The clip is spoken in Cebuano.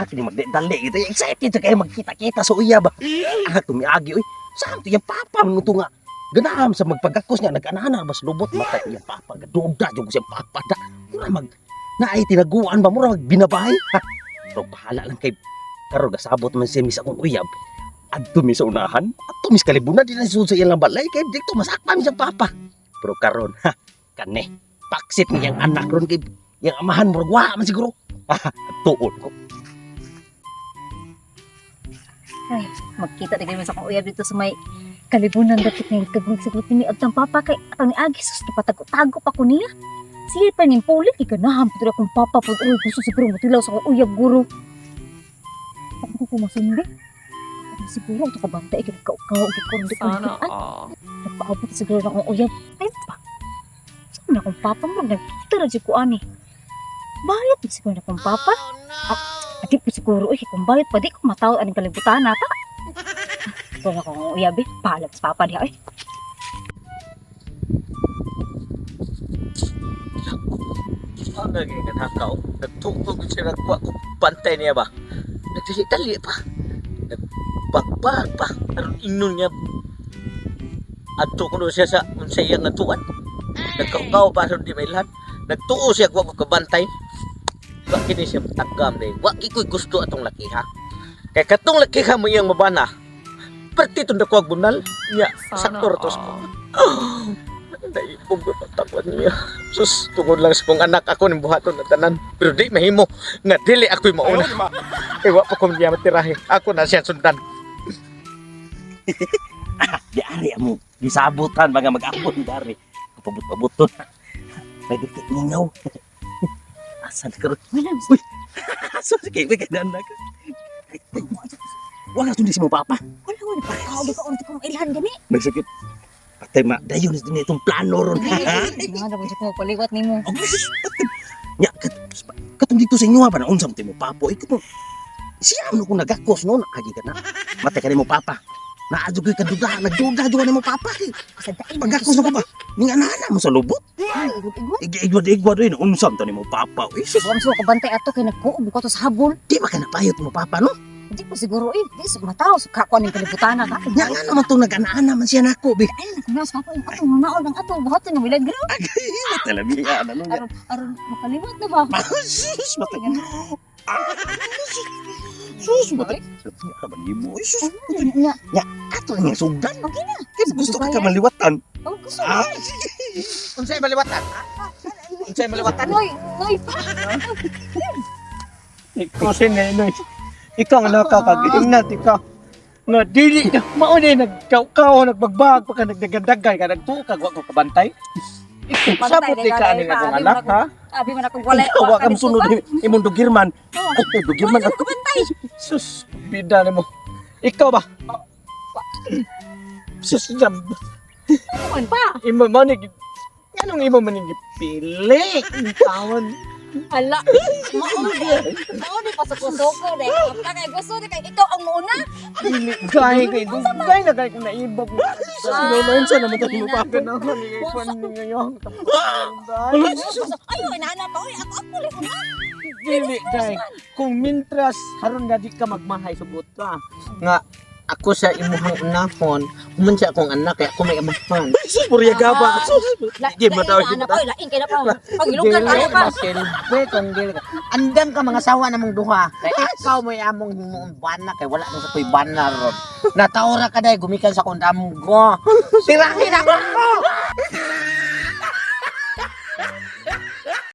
Ah, kini magdali kita. Excited sa kayo magkita-kita sa uyab. Ah, tumiagi oy. Saan to yung papa mo nga? Ganaham sa magpagakos niya, nag-anana bas lubot mata yung papa. Gaduda jud ko siyang papa da. Mura mag naay tinaguan ba, mura mag binabahay. Ha. Pero bahala lang kay karon gasabot man siya mis akong uyab. Adto mi sa unahan, adto mi sa kalibunan, di na sud sa iyang balay kay dito masakpan siyang papa. Pero karon ha, kane paksit niyang anak ron kay yang amahan murag wa man siguro. Tuon ko. Ay, magkita na kayo sa akong uyab dito sa may kalibunan dapit ng kagong sagot ni Abtang Papa kay atang ni Agi sus napatago-tago pa ko niya. Sige pa ning pulit kay ganahan pud akong papa pud uy gusto siguro motilaw sa akong uyab guro. Ako ko masundi. Ako siguro ito kabantay kay nagkaukaw gid ko hindi ko Sana nakitaan. all. Nagpaabot siguro na akong uyab. Ay pa. Saan na akong papa mo nagkita ra jud ko ani. Bayad na siguro na akong papa. Ah, adi po siguro eh kung bayad pa di ko mataw aning kalibutan nata. Wala akong uyab eh. Paalam sa papa diha eh. Ano naging kanakaw? Nagtugtog siya, nagkuha ko pantay niya ba? Nagdali-dali pa. Nagbagbag pa. Aron ingnon niya. Adto ko siya sa unsa iyang natuan. Nagkaukaw pa aron di mailhan. Nagtuo siya wa ko kabantay. Wa kini siya tagam day. Wa gi ko'y gusto atong laki ha. Kay katong laki ha mo iyang mabana. Perti tong dakwag bunal. Nya Sana sakto ra to sa all. Naipog ko patakwan niya. Sus, tungod lang sa kong anak ako ning buhaton na tanan. Pero di mahimo nga dili ako'y mauna. Kay wa pa ko niya matirahe. Ako na siya sundan. Di ari amo gisabutan mga mag-apon dari. Pabut-pabuton. May dikit ningaw. Asan karon? Wala. Uy. Asa sige kay anak. Wala sundi si mo papa. Wala wala pa. Kaog ko unti ko mailhan gani. May sakit. Patay ma, dayon na itong plano ron. Nga na ko paliwat nimo. Oh, patay. Nya, katong dito sa inyo ha, ba na unsam mo papo. Ikaw siya mo kung nagakos noon, agi ka na. Matay ka ni mo papa. Naadyo ko'y kaduda, nagduda jud ni mo papa. Sa dain. Pagkakos na ko ba? Ning anana mo sa lubot. Igwad. Igwad igwad rin, unsam to ni mo papa. Uy, sus, Wa mo kabantay ato kay nagkuog ko to sa habol. di ba ka napayot mo papa no? Di ko siguro eh. Di sa mataw sa kakuan ning kalibutan ka. Nya nga naman to nag-ana man siya nako bi. Ay na sa papa ato naon ang ato buhaton nga milagro. Talabiya na no. Aron aron makaliwat na ba? Sus, matay. Sus, matay. Labiya ka ba nimo? Uy, sus, Nya, ato nga sugdan. Okay na. Kaya gusto ka maliwatan. oh gusto. Ah, Unsay maliwatan? Unsay maliwatan? Noy, noy pa. Ikaw si Nenoy. Ikaw ang nakakaginat, ikaw. Nga dili na mao ni nagkaukaw, nagbagbag pa ka, nagdagandagay ka, nagtuo ka, wa ko kabantay. Ikaw sabot di ka ani akong anak ha. Abi man akong walay. Ikaw wa kam sunod imong dugirman. Ay, dugirman ako. Sus, bida nimo. Ikaw ba? Sus, jam. Man pa. Imo man ni anong imo man ni gipili? Tawon. Hala. Mao di. Mao di pasuko-suko dai. Kay gusto di kay ikaw ang muuna. Dili gay kay dugay na kay kung naibog. Sino man sa naman tayo mo papa. Ganahan ni kwan ngayon. Ayo inaana pa oy ako ako rin una. Dili gay. Kung mintras haron nga di ka magmahay sugot ka. Nga ako sa imuhang unahon, human siya akong anak kaya ako may amahan. Sus, purya gaba. Sus. Di ba daw Lain na pa, lain kay na pa. Pagilugan tayo pa. Masilbi kung dili ka. Andam ka mga sawa namong duha. Kay ikaw may among himuong bana kay wala na sa koy bana ron. Nataora ka day gumikan sa kong damgo. Tirahin ako.